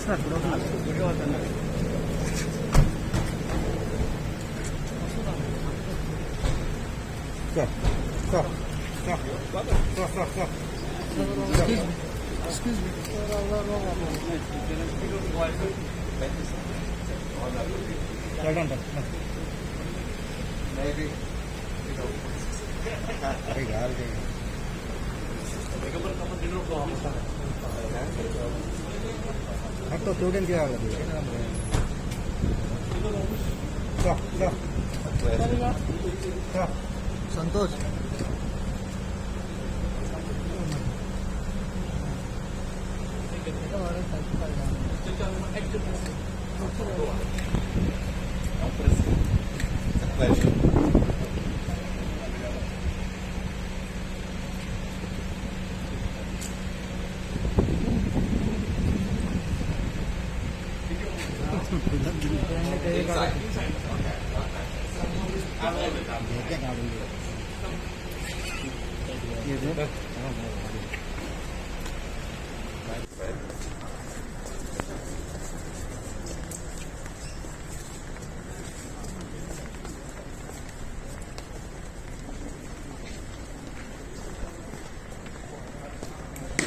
वचनात फुडें वचनात. फुडें वचना. चल चल चल चल चल चल. Excuse me. Well done, done. Maybe. अरे यार ते तो तेवढ्यान कितें लागला चल चल चल. संतोष. Pleasure. Inside. घेते काढून.